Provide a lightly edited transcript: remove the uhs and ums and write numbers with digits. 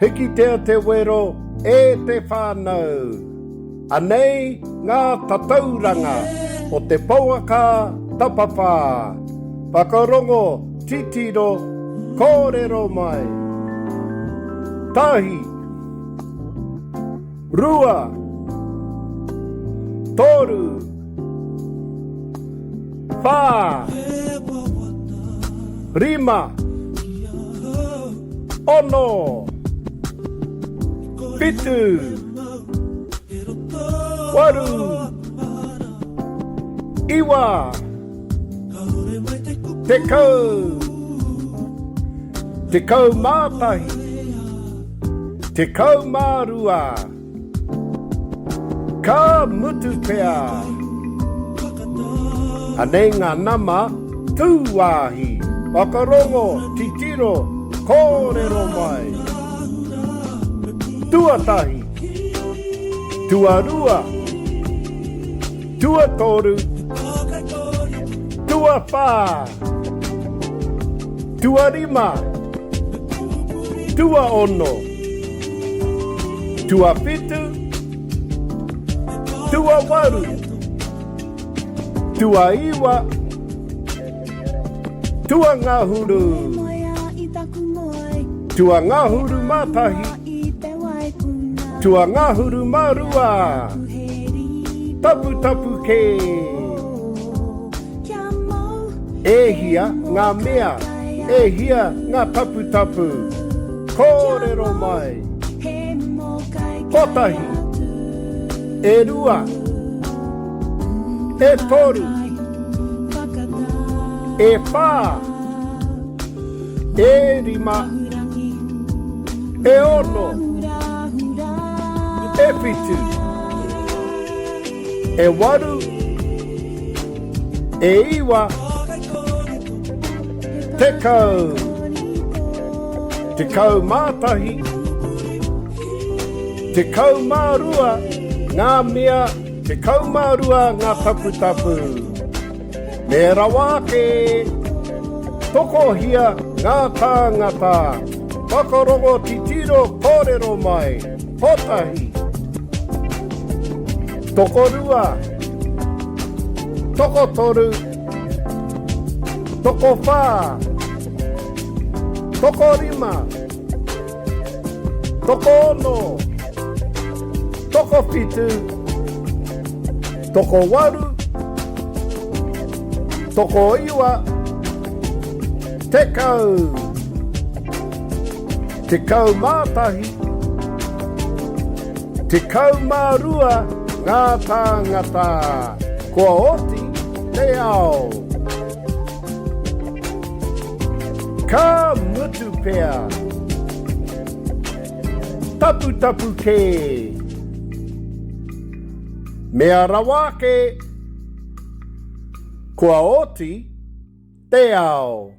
Hikitea te wero e te whānau. Anei ngā tatauranga o te pouaka tapawhā. Whakarongo, titiro, kōrero mai. Tahi. Rua. Toru. Whā. Rima. Ono. Whitu. Waru. Iwa. Tekau. 11. 12. Ka mutu pea. Anei ngā nama tūwāhi. Whakarongo, titiro, kōrero mai. Tuatahi. Tuarua. Tuatoru. Tuawhā. Tuarima. Tuaono. Tuawhitu, tuawaru, tuaiwa, tuangahuru, tuangahuru mā tahi, tuangahuru mā rua, taputapu kē. E hia ngā mea, e hia ngā taputapu? Kōrero mai! Kotahi, e rua, e toru, e whā, e rima, e ono, e whitu, e waru, e iwa, 10. 11. 12 ngā mea, 12 ngā taputapu. Me rawa ake! Tokohia ngā tāngata. Whakarongo titiro kōrero mai. Kotahi. Tokorua. Tokotoru. Tokowhā. Tokorima. Tokoono. Tokowhitu. Tokowaru. Tokoiwa. 10. 11. 12 ngā tāngata. Kua oti te ao. Ka mutu pea. Taputapu kē. Mea rawa ake. Kua oti te ao.